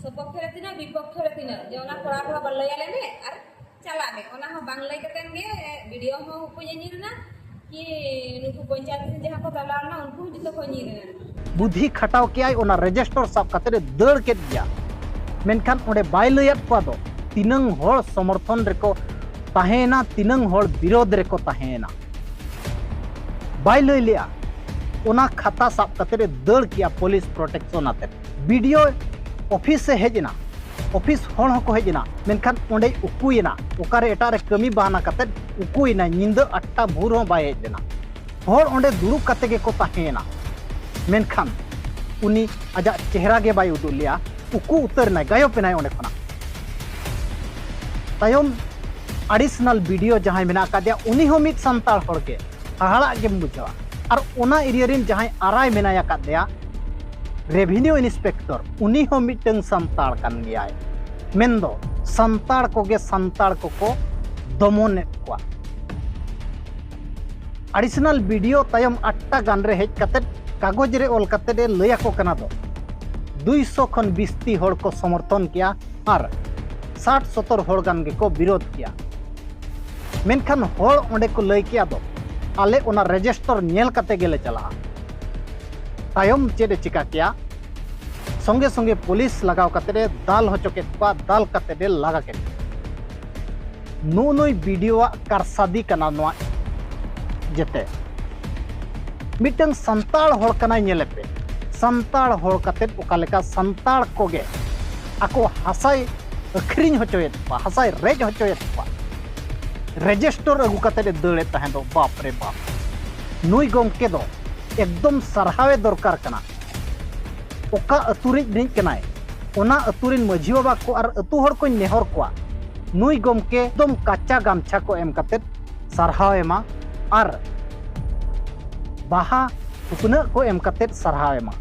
"ᱥᱚᱯᱚᱠᱠᱷᱚ ᱨᱮ ᱛᱤᱱᱟᱹᱜ, ᱵᱤᱯᱚᱠᱠᱷᱚ ᱨᱮ ᱛᱤᱱᱟᱹᱜ, ᱡᱮ ᱚᱱᱟ ᱠᱚᱲᱟ ᱠᱚᱲᱟ ᱵᱟᱞᱮ ᱞᱟᱹᱭ ᱟᱞᱮ ᱢᱮ ᱟᱨ ᱪᱟᱞᱟᱜ ᱢᱮ᱾" ᱚᱱᱟ ᱦᱚᱸ ᱵᱟᱝ ᱞᱟᱹᱭ ᱠᱟᱛᱮᱱ ᱜᱮ ᱵᱤᱰᱤᱳ ᱦᱚᱸ ᱩᱠᱩᱭ ᱧᱤᱨ ᱮᱱᱟ, ᱠᱤ ᱱᱩᱠᱩ ᱯᱚᱧᱪᱟᱭᱮᱛ ᱨᱮᱱ ᱡᱟᱦᱟᱸ ᱠᱚ ᱪᱟᱞᱟᱣ ᱞᱮᱱᱟ, ᱩᱱᱠᱩ ᱦᱚᱸ ᱡᱚᱛᱚ ᱠᱚ ᱧᱤᱨ ᱮᱱᱟ᱾ ᱵᱩᱫᱷᱤ ᱠᱷᱟᱴᱟᱣ ᱠᱮᱜᱼᱟᱭ, ᱚᱱᱟ ᱨᱮᱡᱤᱥᱴᱟᱨ ᱥᱟᱵ ᱠᱟᱛᱮ ᱮ ᱫᱟᱹᱲ ᱠᱮᱫ ᱜᱮᱭᱟ᱾ ᱢᱮᱱᱠᱷᱟᱱ ᱚᱸᱰᱮ ᱵᱟᱭ ᱞᱟᱹᱭᱟᱫ ᱠᱚᱣᱟ ᱫᱚ ᱛᱤᱱᱟᱹᱝ ᱦᱚᱲ ᱥᱚᱢᱚᱨᱛᱷᱚᱱ ᱨᱮᱠᱚ ᱛᱟᱦᱮᱸᱭᱮᱱᱟ, ᱛᱤᱱᱟᱹᱝ ᱦᱚᱲ ᱵᱤᱨᱳᱫᱷ ᱨᱮᱠᱚ ᱛᱟᱦᱮᱸᱭᱮᱱᱟ᱾ ᱵᱟᱭ ᱞᱟᱹᱭ ᱞᱮᱜᱼᱟ᱾ ᱚᱱᱟ ᱠᱷᱟᱛᱟ ᱥᱟᱵ ᱠᱟᱛᱮ ᱮ ᱫᱟᱹᱲ ᱠᱮᱜᱼᱟ ᱯᱩᱞᱤᱥ ᱯᱨᱚᱴᱮᱠᱥᱚᱱ ᱟᱛᱮ᱾ ᱵᱤᱰᱤᱳ ᱚᱯᱷᱤᱥ ᱮ ᱦᱮᱡ ᱮᱱᱟ, ᱚᱯᱷᱤᱥ ᱦᱚᱲ ᱦᱚᱸᱠᱚ ᱦᱮᱡ ᱮᱱᱟ, ᱢᱮᱱᱠᱷᱟᱱ ᱚᱸᱰᱮᱭ ᱩᱠᱩᱭᱮᱱᱟ᱾ ᱚᱠᱟᱨᱮ ᱮᱴᱟᱜ ᱨᱮ ᱠᱟᱹᱢᱤ ᱵᱟᱦᱟᱱᱟ ᱠᱟᱛᱮ ᱩᱠᱩᱭᱮᱱᱟ, ᱧᱤᱫᱟᱹ ᱟᱴᱴᱟ ᱵᱷᱳᱨ ᱦᱚᱸ ᱵᱟᱭ ᱦᱮᱡ ᱞᱮᱱᱟ᱾ ᱦᱚᱲ ᱚᱸᱰᱮ ᱫᱩᱲᱩᱵ ᱠᱟᱛᱮ ᱜᱮᱠᱚ ᱛᱟᱦᱮᱸᱭᱮᱱᱟ, ᱢᱮᱱᱠᱷᱟᱱ ᱩᱱᱤ ᱟᱡᱟᱜ ᱪᱮᱦᱨᱟ ᱜᱮ ᱵᱟᱭ ᱩᱫᱩᱜ ᱞᱮᱜᱼᱟ, ᱩᱠᱩ ᱩᱛᱟᱹᱨ ᱮᱱᱟᱭ, ᱜᱟᱭᱚᱵ ᱮᱱᱟᱭ ᱚᱸᱰᱮ ᱠᱷᱚᱱᱟᱜ᱾ ᱛᱟᱭᱚᱢ ᱟᱰᱤᱥᱚᱱᱟᱞ ᱵᱤᱰᱤᱳ ᱡᱟᱦᱟᱸᱭ ᱢᱮᱱᱟᱜ ᱟᱠᱟᱫᱮᱭᱟ, ᱩᱱᱤ ᱦᱚᱸ ᱢᱤᱫ ᱥᱟᱱᱛᱟᱲ ᱦᱚᱲ ᱜᱮ, ᱦᱟᱦᱟᱲᱟᱜ ᱜᱮᱢ ᱵᱩᱡᱷᱟᱹᱣᱟ᱾ ᱟᱨ ᱚᱱᱟ ᱮᱨᱤᱭᱟ ᱨᱮᱱ ᱡᱟᱦᱟᱸᱭ ᱟᱨᱟᱭ ᱢᱮᱱᱟᱭ ᱟᱠᱟᱫᱮᱭᱟ, ᱨᱮᱵᱷᱤᱱᱤᱭᱩ ᱤᱱᱥᱯᱮᱠᱴᱚᱨ, ᱩᱱᱤ ᱦᱚᱸ ᱢᱤᱫᱴᱟᱝ ᱥᱟᱱᱛᱟᱲ ᱠᱟᱱ ᱜᱮᱭᱟᱭ᱾ ᱢᱮᱱᱫᱚ ᱥᱟᱱᱛᱟᱲ ᱠᱚᱜᱮ ᱥᱟᱱᱛᱟᱲ ᱠᱚᱠᱚ ᱫᱚᱢᱚᱱᱮᱫ ᱠᱚᱣᱟ᱾ ᱟᱰᱤᱥᱚᱱᱟᱞ ᱵᱤᱰᱤᱳ ᱛᱟᱭᱚᱢ ᱟᱴᱴᱟ ᱜᱟᱱ ᱨᱮ ᱦᱮᱡ ᱠᱟᱛᱮ ᱠᱟᱜᱚᱡᱽ ᱨᱮ ᱚᱞ ᱠᱟᱛᱮ ᱮ ᱞᱟᱹᱭ ᱟᱠᱚ ᱠᱟᱱᱟ ᱫᱚ ᱫᱩᱭᱥᱚ ᱠᱷᱚᱱ ᱵᱤᱥᱛᱤ ᱦᱚᱲ ᱠᱚ ᱥᱚᱢᱚᱨᱛᱷᱚᱱ ᱠᱮᱜᱼᱟ ᱟᱨ ᱥᱟᱴ ᱥᱚᱛᱚᱨ ᱦᱚᱲ ᱜᱟᱱ ᱜᱮᱠᱚ ᱵᱤᱨᱳᱫᱷ ᱠᱮᱜᱼᱟ᱾ ᱢᱮᱱᱠᱷᱟᱱ ᱦᱚᱲ ᱚᱸᱰᱮ ᱠᱚ ᱞᱟᱹᱭ ᱠᱮᱜᱼᱟ ᱫᱚ, "ᱟᱞᱮ ᱚᱱᱟ ᱨᱮᱡᱤᱥᱴᱟᱨ ᱧᱮᱞ ᱠᱟᱛᱮ ᱜᱮᱞᱮ ᱪᱟᱞᱟᱜᱼᱟ᱾" ᱛᱟᱭᱚᱢ ᱪᱮᱫ ᱮ ᱪᱤᱠᱟ ᱠᱮᱜᱼᱟ? ᱥᱚᱸᱜᱮ ᱥᱚᱸᱜᱮ ᱯᱩᱞᱤᱥ ᱞᱟᱜᱟᱣ ᱠᱟᱛᱮ ᱮ ᱫᱟᱞ ᱦᱚᱪᱚ ᱠᱮᱫ ᱠᱚᱣᱟ, ᱫᱟᱞ ᱠᱟᱛᱮ ᱮ ᱞᱟᱜᱟ ᱠᱮᱫ ᱠᱚᱣᱟ᱾ ᱱᱩᱜᱼᱩ ᱱᱩᱭ ᱵᱤᱰᱤᱭᱳᱣᱟᱜ ᱠᱟᱨᱥᱟᱫᱤ ᱠᱟᱱᱟ ᱱᱚᱣᱟ ᱡᱮᱛᱮ᱾ ᱢᱤᱫᱴᱟᱝ ᱥᱟᱱᱛᱟᱲ ᱦᱚᱲ ᱠᱟᱱᱟᱭ, ᱧᱮᱞᱮ ᱯᱮ, ᱥᱟᱱᱛᱟᱲ ᱦᱚᱲ ᱠᱟᱛᱮ ᱚᱠᱟ ᱞᱮᱠᱟ ᱥᱟᱱᱛᱟᱲ ᱠᱚᱜᱮ ᱟᱠᱚ ᱦᱟᱥᱟᱭ ᱟᱹᱠᱷᱨᱤᱧ ᱦᱚᱪᱚᱭᱮᱫ ᱠᱚᱣᱟ, ᱦᱟᱥᱟᱭ ᱨᱮᱡ ᱦᱚᱪᱚᱭᱮᱫ ᱠᱚᱣᱟ, ᱨᱮᱡᱤᱥᱴᱟᱨ ᱟᱹᱜᱩ ᱠᱟᱛᱮ ᱮ ᱫᱟᱹᱲᱮᱫ ᱛᱟᱦᱮᱸ ᱫᱚ᱾ ᱵᱟᱯ ᱨᱮ ᱵᱟᱯ, ᱱᱩᱭ ᱜᱚᱢᱠᱮ ᱫᱚ ᱮᱠᱫᱚᱢ ᱥᱟᱨᱦᱟᱣ ᱮ ᱫᱚᱨᱠᱟᱨ ᱠᱟᱱᱟ᱾ ᱚᱠᱟ ᱟᱹᱛᱩ ᱨᱤᱡ ᱨᱤᱱᱤᱡ ᱠᱟᱱᱟᱭ, ᱚᱱᱟ ᱟᱹᱛᱩ ᱨᱤᱱ ᱢᱟᱹᱡᱷᱤ ᱵᱟᱵᱟ ᱠᱚ ᱟᱨ ᱟᱹᱛᱩ ᱦᱚᱲ ᱠᱚᱧ ᱱᱮᱦᱚᱨ ᱠᱚᱣᱟ, ᱱᱩᱭ ᱜᱚᱢᱠᱮ ᱮᱠᱫᱚᱢ ᱠᱟᱪᱟ ᱜᱟᱢᱪᱷᱟ ᱠᱚ ᱮᱢ ᱠᱟᱛᱮ ᱥᱟᱨᱦᱟᱣ ᱮᱢᱟ ᱟᱨ ᱵᱟᱦᱟ ᱩᱯᱱᱟᱹᱜ ᱠᱚ ᱮᱢ ᱠᱟᱛᱮ ᱥᱟᱨᱦᱟᱣ ᱮᱢᱟ᱾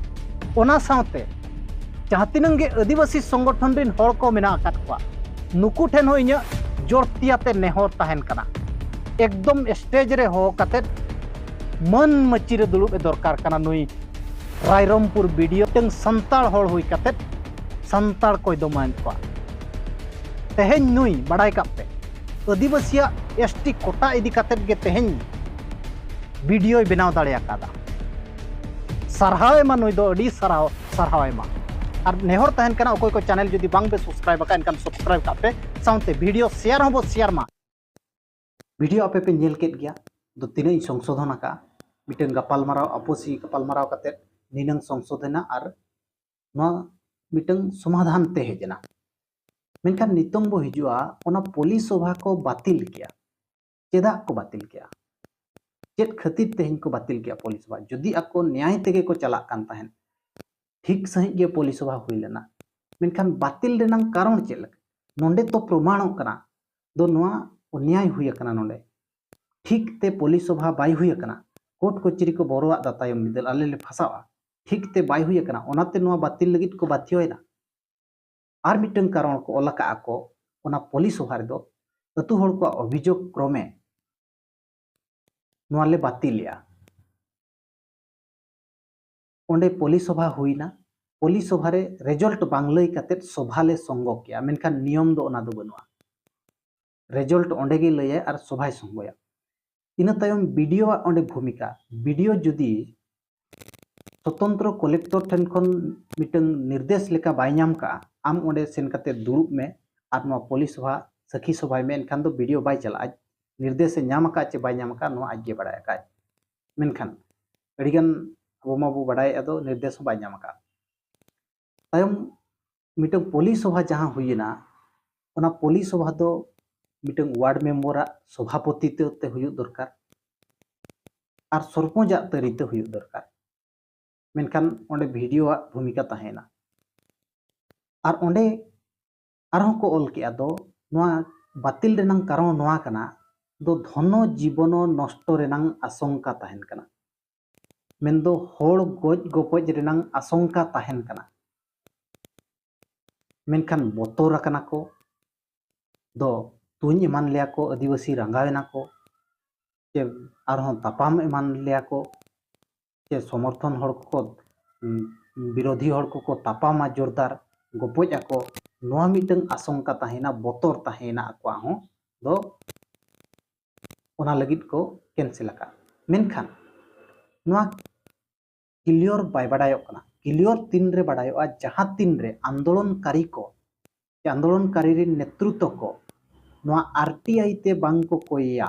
ᱚᱱᱟ ᱥᱟᱶᱛᱮ ᱡᱟᱦᱟᱸ ᱛᱤᱱᱟᱹᱝ ᱜᱮ ᱟᱹᱫᱤᱵᱟᱹᱥᱤ ᱥᱚᱝᱜᱚᱴᱷᱚᱱ ᱨᱤᱱ ᱦᱚᱲ ᱠᱚ ᱢᱮᱱᱟᱜ ᱟᱠᱟᱫ ᱠᱚᱣᱟ, ᱱᱩᱠᱩ ᱴᱷᱮᱱ ᱦᱚᱸ ᱤᱧᱟᱹᱜ ᱡᱳᱨ ᱛᱤᱭᱟᱛᱮ ᱱᱮᱦᱚᱨ ᱛᱟᱦᱮᱱ ᱠᱟᱱᱟ, ᱮᱠᱫᱚᱢ ᱥᱴᱮᱡᱽ ᱨᱮ ᱦᱚᱦᱚ ᱠᱟᱛᱮ ᱢᱟᱹᱱ ᱢᱟᱹᱪᱤ ᱨᱮ ᱫᱩᱲᱩᱵ ᱮ ᱫᱚᱨᱠᱟᱨ ᱠᱟᱱᱟ ᱱᱩᱭ ᱨᱟᱭᱨᱚᱝᱯᱩᱨ ᱵᱤᱰᱤᱭᱳ᱾ ᱢᱤᱫᱴᱟᱝ ᱥᱟᱱᱛᱟᱲ ᱦᱚᱲ ᱦᱩᱭ ᱠᱟᱛᱮ ᱥᱟᱱᱛᱟᱲ ᱠᱚᱭ ᱫᱚᱢᱟᱭᱮᱫ ᱠᱚᱣᱟ᱾ ᱛᱮᱦᱮᱧ ᱱᱩᱭ, ᱵᱟᱲᱟᱭ ᱠᱟᱜ ᱯᱮ, ᱟᱹᱫᱤᱵᱟᱹᱥᱤᱭᱟᱜ ᱮᱥᱴᱤ ᱠᱳᱴᱟ ᱤᱫᱤ ᱠᱟᱛᱮ ᱜᱮ ᱛᱮᱦᱮᱧ ᱵᱤᱰᱤᱭᱳᱭ ᱵᱮᱱᱟᱣ ᱫᱟᱲᱮ ᱟᱠᱟᱫᱟ᱾ ᱥᱟᱨᱦᱟᱣ ᱮᱢᱟ ᱱᱩᱭ ᱫᱚ, ᱟᱹᱰᱤ ᱥᱟᱨᱦᱟᱣ, ᱥᱟᱨᱦᱟᱣ ᱮᱢᱟ᱾ ᱟᱨ ᱱᱮᱦᱚᱨ ᱛᱟᱦᱮᱱ ᱠᱟᱱᱟ, ᱚᱠᱚᱭ ᱠᱚ ᱪᱮᱱᱮᱞ ᱡᱩᱫᱤ ᱵᱟᱝ ᱯᱮ ᱥᱟᱵᱥᱠᱨᱟᱭᱤᱵ ᱟᱠᱟᱫ, ᱮᱱᱠᱷᱟᱱ ᱥᱟᱵᱥᱠᱨᱟᱭᱤᱵ ᱠᱟᱜ ᱯᱮ, ᱥᱟᱶᱛᱮ ᱵᱤᱰᱤᱭᱳ ᱥᱮᱭᱟᱨ ᱦᱚᱸᱵᱚ ᱥᱮᱭᱟᱨ ᱢᱟ᱾ ᱵᱤᱰᱤᱭᱳ ᱟᱯᱮ ᱯᱮ ᱧᱮᱞ ᱠᱮᱫ ᱜᱮᱭᱟ, ᱫᱚ ᱛᱤᱱᱟᱹᱜ ᱤᱧ ᱥᱚᱝᱥᱳᱫᱷᱚᱱ ᱟᱠᱟᱫᱼᱟ᱾ ᱢᱤᱫᱴᱟᱝ ᱜᱟᱯᱟᱞᱢᱟᱨᱟᱣ, ᱟᱯᱚᱥᱤ ᱜᱟᱯᱟᱞᱢᱟᱨᱟᱣ ᱠᱟᱛᱮ ᱱᱤᱱᱟᱹᱝ ᱥᱚᱝᱥᱳᱫᱷᱚᱱᱟ ᱟᱨ ᱱᱚᱣᱟ ᱢᱤᱫᱴᱟᱝ ᱥᱚᱢᱟᱫᱷᱟᱱ ᱛᱮ ᱦᱮᱡ ᱮᱱᱟ᱾ ᱢᱮᱱᱠᱷᱟᱱ ᱱᱤᱛᱚᱝ ᱵᱚ ᱦᱤᱡᱩᱜᱼᱟ, ᱚᱱᱟ ᱯᱚᱞᱤ ᱥᱚᱵᱷᱟ ᱠᱚ ᱵᱟᱹᱛᱤᱞ ᱠᱮᱜᱼᱟ᱾ ᱪᱮᱫᱟᱜ ᱠᱚ ᱵᱟᱹᱛᱤᱞ ᱠᱮᱜᱼᱟ? ᱪᱮᱫ ᱠᱷᱟᱹᱛᱤᱨ ᱛᱮᱦᱮᱧ ᱠᱚ ᱵᱟᱹᱛᱤᱞ ᱠᱮᱜᱼᱟ ᱯᱚᱞᱤ ᱥᱚᱵᱷᱟ? ᱡᱩᱫᱤ ᱟᱠᱚ ᱱᱮᱭᱟᱭ ᱛᱮᱜᱮ ᱠᱚ ᱪᱟᱞᱟᱜ ᱠᱟᱱ ᱛᱟᱦᱮᱸᱫ, ᱴᱷᱤᱠ ᱥᱟᱺᱦᱤᱡ ᱜᱮ ᱯᱚᱞᱤ ᱥᱚᱵᱷᱟ ᱦᱩᱭ ᱞᱮᱱᱟ᱾ ᱢᱮᱱᱠᱷᱟᱱ ᱵᱟᱹᱛᱤᱞ ᱨᱮᱱᱟᱝ ᱠᱟᱨᱚᱱ ᱪᱮᱫ ᱞᱮᱠᱟ? ᱱᱚᱰᱮ ᱛᱚ ᱯᱨᱚᱢᱟᱬᱚᱜ ᱠᱟᱱᱟ ᱫᱚ ᱱᱚᱣᱟ ᱚᱱᱭᱟᱭ ᱦᱩᱭ ᱟᱠᱟᱱᱟ ᱱᱚᱰᱮ᱾ ᱴᱷᱤᱠ ᱛᱮ ᱯᱚᱞᱤ ᱥᱚᱵᱷᱟ ᱵᱟᱭ ᱦᱩᱭ ᱟᱠᱟᱱᱟ᱾ ᱠᱳᱨᱴ ᱠᱚᱪᱟᱹᱨᱤ ᱠᱚ ᱵᱚᱨᱚᱣᱟᱜ ᱫᱟ ᱛᱟᱭᱚᱢ ᱵᱤᱫᱟᱹᱞ, ᱟᱞᱮ ᱞᱮ ᱯᱷᱟᱸᱥᱟᱣᱟ᱾ ᱴᱷᱤᱠ ᱛᱮ ᱵᱟᱭ ᱦᱩᱭ ᱟᱠᱟᱱᱟ, ᱚᱱᱟᱛᱮ ᱱᱚᱣᱟ ᱵᱟᱹᱛᱤᱞ ᱞᱟᱹᱜᱤᱫ ᱠᱚ ᱵᱟᱫᱷᱭᱚᱭᱮᱱᱟ᱾ ᱟᱨ ᱢᱤᱫᱴᱟᱝ ᱠᱟᱨᱚᱱ ᱠᱚ ᱚᱞ ᱟᱠᱟᱫᱼᱟ ᱠᱚ, ᱚᱱᱟ ᱯᱚᱞᱤ ᱥᱚᱵᱷᱟ ᱨᱮᱫᱚ ᱟᱹᱛᱩ ᱦᱚᱲ ᱠᱚᱣᱟᱜ ᱚᱵᱷᱤᱡᱳᱜᱽ ᱠᱨᱚᱢᱮ ᱱᱚᱣᱟ ᱞᱮ ᱵᱟᱹᱛᱤᱞᱮᱜᱼᱟ᱾ ᱚᱸᱰᱮ ᱯᱚᱞᱤ ᱥᱚᱵᱷᱟ ᱦᱩᱭᱱᱟ, ᱯᱚᱞᱤ ᱥᱚᱵᱷᱟ ᱨᱮ ᱨᱮᱡᱟᱞᱴ ᱵᱟᱝ ᱞᱟᱹᱭ ᱠᱟᱛᱮᱫ ᱥᱚᱵᱷᱟ ᱞᱮ ᱥᱚᱝᱜᱚ ᱠᱮᱜᱼᱟ, ᱢᱮᱱᱠᱷᱟᱱ ᱱᱤᱭᱚᱢ ᱫᱚ ᱚᱱᱟ ᱫᱚ ᱵᱟᱹᱱᱩᱜᱼᱟ᱾ ᱨᱮᱡᱟᱞᱴ ᱚᱸᱰᱮ ᱜᱮ ᱞᱟᱹᱭᱟᱭ ᱟᱨ ᱥᱚᱵᱷᱟᱭ ᱥᱚᱝᱜᱚᱭᱟ᱾ ᱤᱱᱟᱹ ᱛᱟᱭᱚᱢ ᱵᱤᱰᱤᱳᱣᱟᱜ ᱚᱸᱰᱮ ᱵᱷᱩᱢᱤᱠᱟ, ᱵᱤᱰᱤᱳ ᱡᱩᱫᱤ ᱥᱚᱛᱚᱱᱛᱨᱚ ᱠᱚᱞᱮᱠᱴᱚᱨ ᱴᱷᱮᱱ ᱠᱷᱚᱱ ᱢᱤᱫᱴᱟᱝ ᱱᱤᱨᱫᱮᱥ ᱞᱮᱠᱟ ᱵᱟᱭ ᱧᱟᱢ ᱠᱟᱜᱼᱟ, ᱟᱢ ᱚᱸᱰᱮ ᱥᱮᱱ ᱠᱟᱛᱮ ᱫᱩᱲᱩᱵ ᱢᱮ ᱟᱨ ᱱᱚᱣᱟ ᱯᱚᱞᱤ ᱥᱚᱵᱷᱟ ᱥᱟᱹᱠᱷᱤ ᱥᱚᱵᱷᱟᱭ ᱢᱮ, ᱮᱱᱠᱷᱟᱱ ᱫᱚ ᱵᱤᱰᱤᱳ ᱵᱟᱭ ᱪᱟᱞᱟᱜᱼᱟ᱾ ᱱᱤᱨᱫᱮᱥᱮ ᱧᱟᱢ ᱟᱠᱟᱫ ᱪᱮ ᱵᱟᱭ ᱧᱟᱢ ᱟᱠᱟᱫ, ᱱᱚᱣᱟ ᱟᱡ ᱜᱮ ᱵᱟᱲᱟᱭ ᱟᱠᱟᱫ᱾ ᱢᱮᱱᱠᱷᱟᱱ ᱟᱹᱰᱤᱜᱟᱱ ᱟᱵᱚ ᱢᱟᱵᱚ ᱵᱟᱰᱟᱭᱮᱫᱼᱟ ᱫᱚ ᱱᱤᱨᱫᱮᱥ ᱦᱚᱸ ᱵᱟᱭ ᱧᱟᱢ ᱟᱠᱟᱫ᱾ ᱛᱟᱭᱚᱢ ᱢᱤᱫᱴᱟᱝ ᱯᱚᱞᱤ ᱥᱚᱵᱷᱟ ᱡᱟᱦᱟᱸ ᱦᱩᱭᱮᱱᱟ, ᱚᱱᱟ ᱯᱚᱞᱤ ᱥᱚᱵᱷᱟ ᱫᱚ ᱢᱤᱫᱴᱟᱝ ᱣᱟᱨᱰ ᱢᱮᱢᱵᱚᱨᱟᱜ ᱥᱚᱵᱷᱟᱯᱚᱛᱤ ᱛᱮ ᱦᱩᱭᱩᱜ ᱫᱚᱨᱠᱟᱨ ᱟᱨ ᱥᱚᱨᱯᱚᱧᱡᱟᱜ ᱛᱟᱹᱨᱤ ᱛᱮ ᱦᱩᱭᱩᱜ ᱫᱚᱨᱠᱟᱨ᱾ ᱢᱮᱱᱠᱷᱟᱱ ᱚᱸᱰᱮ ᱵᱤᱰᱤᱳᱣᱟᱜ ᱵᱷᱩᱢᱤᱠᱟ ᱛᱟᱦᱮᱸᱭᱮᱱᱟ᱾ ᱟᱨ ᱚᱸᱰᱮ ᱟᱨᱦᱚᱸ ᱠᱚ ᱚᱞ ᱠᱮᱜᱼᱟ ᱫᱚ, ᱱᱚᱣᱟ ᱵᱟᱹᱛᱤᱞ ᱨᱮᱱᱟᱝ ᱠᱟᱨᱚᱱ ᱱᱚᱣᱟ ᱠᱟᱱᱟ ᱫᱚ, ᱫᱷᱚᱱᱚ ᱡᱤᱵᱚᱱᱚ ᱱᱚᱥᱴᱚ ᱨᱮᱱᱟᱝ ᱟᱥᱚᱝᱠᱟ ᱛᱟᱦᱮᱱ ᱠᱟᱱᱟ᱾ ᱢᱮᱱᱫᱚ ᱦᱚᱲ ᱜᱚᱡ ᱜᱚᱯᱚᱡ ᱨᱮᱱᱟᱝ ᱟᱥᱚᱝᱠᱟ ᱛᱟᱦᱮᱱ ᱠᱟᱱᱟ᱾ ᱢᱮᱱᱠᱷᱟᱱ ᱵᱚᱛᱚᱨ ᱟᱠᱟᱱᱟ ᱠᱚ ᱫᱚ, ᱛᱩᱧ ᱮᱢᱟᱱ ᱞᱮᱭᱟ ᱠᱚ, ᱟᱹᱫᱤᱵᱟᱹᱥᱤ ᱨᱟᱸᱜᱟᱣ ᱮᱱᱟ ᱠᱚ, ᱪᱮ ᱟᱨᱦᱚᱸ ᱛᱟᱯᱟᱢ ᱮᱢᱟᱱ ᱞᱮᱭᱟ ᱠᱚ, ᱪᱮ ᱥᱚᱢᱚᱨᱛᱷᱚᱱ ᱦᱚᱲ ᱠᱚᱠᱚ, ᱩᱢ, ᱵᱤᱨᱳᱫᱷᱤ ᱦᱚᱲ ᱠᱚᱠᱚ ᱛᱟᱯᱟᱢᱟ ᱡᱳᱨᱫᱟᱨ, ᱜᱚᱯᱚᱡ ᱟᱠᱚ, ᱱᱚᱣᱟ ᱢᱤᱫᱴᱟᱝ ᱟᱥᱚᱝᱠᱟ ᱛᱟᱦᱮᱸᱭᱮᱱᱟ, ᱵᱚᱛᱚᱨ ᱛᱟᱦᱮᱸᱭᱮᱱᱟ ᱟᱠᱚᱣᱟᱜ ᱦᱚᱸ ᱫᱚ, ᱚᱱᱟ ᱞᱟᱹᱜᱤᱫ ᱠᱚ ᱠᱮᱱᱥᱮᱞ ᱟᱠᱟᱫ᱾ ᱢᱮᱱᱠᱷᱟᱱ ᱱᱚᱣᱟ ᱠᱞᱤᱭᱚᱨ ᱵᱟᱭ ᱵᱟᱰᱟᱭᱚᱜ ᱠᱟᱱᱟ᱾ ᱠᱞᱤᱭᱚᱨ ᱛᱤᱱᱨᱮ ᱵᱟᱰᱟᱭᱚᱜᱼᱟ? ᱡᱟᱦᱟᱸ ᱛᱤᱱᱨᱮ ᱟᱱᱫᱳᱞᱚᱱᱠᱟᱨᱤ ᱠᱚ, ᱥᱮ ᱟᱱᱫᱳᱞᱚᱱᱠᱟᱨᱤ ᱨᱮᱱ ᱱᱮᱛᱨᱤᱛᱵ ᱠᱚ ᱱᱚᱣᱟ ᱟᱨᱴᱤᱟᱭ ᱛᱮ ᱵᱟᱝ ᱠᱚ ᱠᱚᱭᱮᱭᱟ,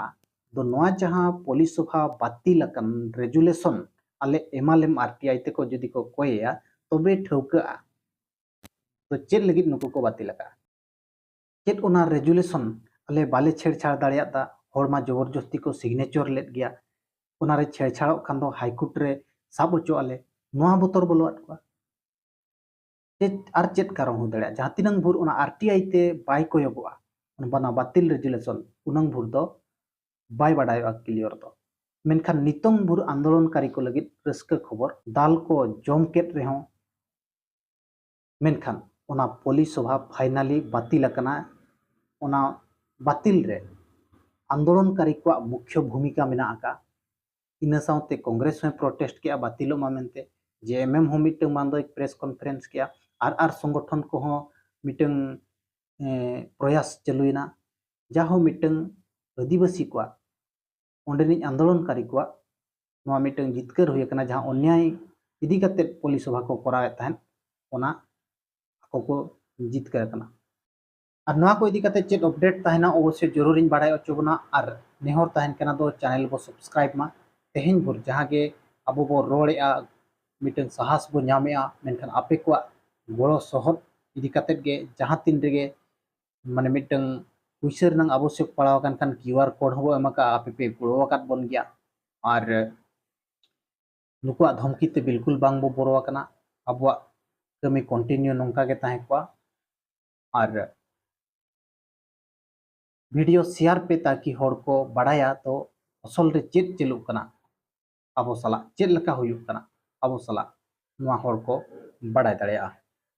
ᱫᱚ ᱱᱚᱣᱟ ᱡᱟᱦᱟᱸ ᱯᱚᱞᱤ ᱥᱚᱵᱷᱟ ᱵᱟᱹᱛᱤᱞ ᱟᱠᱟᱱ ᱨᱮᱡᱩᱞᱮᱥᱚᱱ, ᱟᱞᱮ ᱮᱢᱟᱞᱮᱢ ᱟᱨᱴᱤᱟᱭ ᱛᱮᱠᱚ ᱡᱩᱫᱤ ᱠᱚ ᱠᱚᱭᱮᱭᱟ, ᱛᱚᱵᱮ ᱴᱷᱟᱹᱣᱠᱟᱹᱜᱼᱟ ᱛᱚ ᱪᱮᱫ ᱞᱟᱹᱜᱤᱫ ᱱᱩᱠᱩ ᱠᱚ ᱵᱟᱹᱛᱤᱞ ᱟᱠᱟᱫᱼᱟ᱾ ᱪᱮᱫ ᱚᱱᱟ ᱨᱮᱡᱩᱞᱮᱥᱚᱱ ᱟᱞᱮ ᱵᱟᱞᱮ ᱪᱷᱮᱲᱪᱷᱟᱲ ᱫᱟᱲᱮᱭᱟᱜ ᱫᱟ? ᱦᱚᱲ ᱢᱟ ᱡᱚᱵᱚᱨᱡᱚᱥᱛᱤ ᱠᱚ ᱥᱤᱜᱽᱱᱮᱪᱚᱨ ᱞᱮᱫ ᱜᱮᱭᱟ᱾ ᱚᱱᱟᱨᱮ ᱪᱷᱮᱲᱪᱷᱟᱲᱚᱜ ᱠᱷᱟᱱ ᱫᱚ ᱦᱟᱭᱠᱳᱨᱴ ᱨᱮ ᱥᱟᱵ ᱦᱚᱪᱚᱜ ᱟᱞᱮ, ᱱᱚᱣᱟ ᱵᱚᱛᱚᱨ ᱵᱚᱞᱚᱣᱟᱫ ᱠᱚᱣᱟ᱾ ᱪᱮᱫ ᱟᱨ ᱪᱮᱫ ᱠᱟᱨᱚᱱ ᱦᱩᱭ ᱫᱟᱲᱮᱭᱟᱜᱼᱟ? ᱡᱟᱦᱟᱸ ᱛᱤᱱᱟᱹᱝ ᱵᱷᱳᱨ ᱚᱱᱟ ᱟᱨᱴᱤᱟᱭ ᱛᱮ ᱵᱟᱭ ᱠᱚᱭᱚᱜᱚᱜᱼᱟ, ᱚᱱᱟ ᱵᱟᱹᱛᱤᱞ ᱨᱮᱡᱩᱞᱮᱥᱚᱱ, ᱩᱱᱟᱹᱝ ᱵᱷᱳᱨ ᱫᱚ ᱵᱟᱭ ᱵᱟᱰᱟᱭᱚᱜᱼᱟ ᱠᱞᱤᱭᱚᱨ ᱫᱚ᱾ ᱢᱮᱱᱠᱷᱟᱱ ᱱᱤᱛᱚᱝ ᱵᱷᱳᱨ ᱟᱱᱫᱳᱞᱚᱱᱠᱟᱨᱤ ᱠᱚ ᱞᱟᱹᱜᱤᱫ ᱨᱟᱹᱥᱠᱟᱹ ᱠᱷᱚᱵᱚᱨ, ᱫᱟᱞ ᱠᱚ ᱡᱚᱢ ᱠᱮᱫ ᱨᱮᱦᱚᱸ, ᱢᱮᱱᱠᱷᱟᱱ ᱚᱱᱟ ᱯᱚᱞᱤ ᱥᱚᱵᱷᱟ ᱯᱷᱟᱭᱱᱟᱞᱤ ᱵᱟᱹᱛᱤᱞ ᱟᱠᱟᱱᱟ᱾ ᱚᱱᱟ ᱵᱟᱹᱛᱤᱞ ᱨᱮ ᱟᱱᱫᱳᱞᱚᱱᱠᱟᱨᱤ ᱠᱚᱣᱟᱜ ᱢᱩᱠᱷᱭᱚ ᱵᱷᱩᱢᱤᱠᱟ ᱢᱮᱱᱟᱜ ᱟᱠᱟᱫ᱾ ᱤᱱᱟᱹ ᱥᱟᱶᱛᱮ ᱠᱚᱝᱜᱨᱮᱥ ᱦᱚᱸᱭ ᱯᱨᱚᱴᱮᱥᱴ ᱠᱮᱜᱼᱟ ᱵᱟᱹᱛᱤᱞᱚᱜ ᱢᱟ ᱢᱮᱱᱛᱮ, ᱡᱮ ᱮᱢ ᱮᱢ ᱦᱚᱸ ᱢᱤᱫᱴᱟᱝ ᱵᱟᱝ ᱫᱚᱭ ᱯᱨᱮᱥ ᱠᱚᱱᱯᱷᱟᱨᱮᱱᱥ ᱠᱮᱜᱼᱟ, ᱟᱨ ᱟᱨ ᱥᱚᱝᱜᱚᱴᱷᱚᱱ ᱠᱚᱦᱚᱸ ᱢᱤᱫᱴᱟᱝ, ᱮ, ᱯᱨᱚᱭᱟᱥ ᱪᱟᱹᱞᱩᱭᱮᱱᱟ᱾ ᱡᱟᱦᱳ ᱢᱤᱫᱴᱟᱝ ᱟᱹᱫᱤᱵᱟᱹᱥᱤ ᱠᱚᱣᱟᱜ, ᱚᱸᱰᱮᱱᱤᱡ ᱟᱱᱫᱳᱞᱚᱱᱠᱟᱨᱤ ᱠᱚᱣᱟᱜ ᱱᱚᱣᱟ ᱢᱤᱫᱴᱟᱝ ᱡᱤᱛᱠᱟᱹᱨ ᱦᱩᱭ ᱟᱠᱟᱱᱟ, ᱡᱟᱦᱟᱸ ᱚᱱᱱᱭᱟᱭ ᱤᱫᱤ ᱠᱟᱛᱮ ᱯᱚᱞᱤ ᱥᱚᱵᱷᱟ ᱠᱚ ᱠᱚᱨᱟᱣᱮᱫ ᱛᱟᱦᱮᱸᱫ, ᱚᱱᱟ ᱟᱠᱚ ᱠᱚ ᱡᱤᱛᱠᱟᱹᱨ ᱟᱠᱟᱱᱟ᱾ ᱟᱨ ᱱᱚᱣᱟ ᱠᱚ ᱤᱫᱤ ᱠᱟᱛᱮ ᱪᱮᱫ ᱟᱯᱰᱮᱴ ᱛᱟᱦᱮᱱᱟ, ᱚᱵᱚᱥᱥᱳᱭ ᱡᱚᱨᱩᱨᱤᱧ ᱵᱟᱲᱟᱭ ᱦᱚᱪᱚ ᱵᱚᱱᱟ᱾ ᱟᱨ ᱱᱮᱦᱚᱨ ᱛᱟᱦᱮᱱ ᱠᱟᱱᱟ ᱫᱚ ᱪᱮᱱᱮᱞ ᱵᱚ ᱥᱟᱵᱥᱠᱨᱟᱭᱤᱵ ᱢᱟ᱾ ᱛᱮᱦᱮᱧ ᱵᱷᱳᱨ ᱡᱟᱦᱟᱸ ᱜᱮ ᱟᱵᱚ ᱵᱚ ᱨᱚᱲᱮᱜᱼᱟ, ᱢᱤᱫᱴᱟᱝ ᱥᱟᱦᱟᱥ ᱵᱚ ᱧᱟᱢᱮᱜᱼᱟ, ᱢᱮᱱᱠᱷᱟᱱ ᱟᱯᱮ ᱠᱚᱣᱟᱜ ᱜᱚᱲᱚ ᱥᱚᱦᱚᱫ ᱤᱫᱤ ᱠᱟᱛᱮ ᱜᱮ ᱡᱟᱦᱟᱸ ᱛᱤᱱ ᱨᱮᱜᱮ ᱢᱟᱱᱮ ᱢᱤᱫᱴᱟᱝ ᱯᱩᱭᱥᱟᱹ ᱨᱮᱱᱟᱜ ᱟᱵᱚᱥᱭᱚᱠ ᱯᱟᱲᱟᱣ ᱟᱠᱟᱱ ᱠᱷᱟᱱ QR code ᱦᱚᱸᱵᱚ ᱮᱢ ᱟᱠᱟᱫᱼᱟ, ᱟᱯᱮ ᱯᱮ ᱜᱚᱲᱚ ᱟᱠᱟᱫ ᱵᱚᱱ ᱜᱮᱭᱟ᱾ ᱟᱨ ᱱᱩᱠᱩᱣᱟᱜ ᱫᱷᱚᱢᱠᱤ ᱛᱮ ᱵᱤᱞᱠᱩᱞ ᱵᱟᱝ ᱵᱚ ᱵᱚᱨᱚ ᱟᱠᱟᱱᱟ, ᱟᱵᱚᱣᱟᱜ ᱠᱟᱹᱢᱤ continue ᱱᱚᱝᱠᱟ ᱜᱮ ᱛᱟᱦᱮᱸ ᱠᱚᱜᱼᱟ᱾ ᱟᱨ video share ᱯᱮ ᱛᱟᱠᱤ ᱦᱚᱲ ᱠᱚ ᱵᱟᱲᱟᱭᱟ ᱛᱚ ᱟᱥᱚᱞ ᱨᱮ ᱪᱮᱫ ᱪᱟᱹᱞᱩᱜ ᱠᱟᱱᱟ ᱟᱵᱚ ᱥᱟᱞᱟᱜ, ᱪᱮᱫ ᱞᱮᱠᱟ ᱦᱩᱭᱩᱜ ᱠᱟᱱᱟ ᱟᱵᱚ ᱥᱟᱞᱟᱜ, ᱱᱚᱣᱟ ᱦᱚᱲ ᱠᱚ ᱵᱟᱲᱟᱭ ᱫᱟᱲᱮᱭᱟᱜᱼᱟ᱾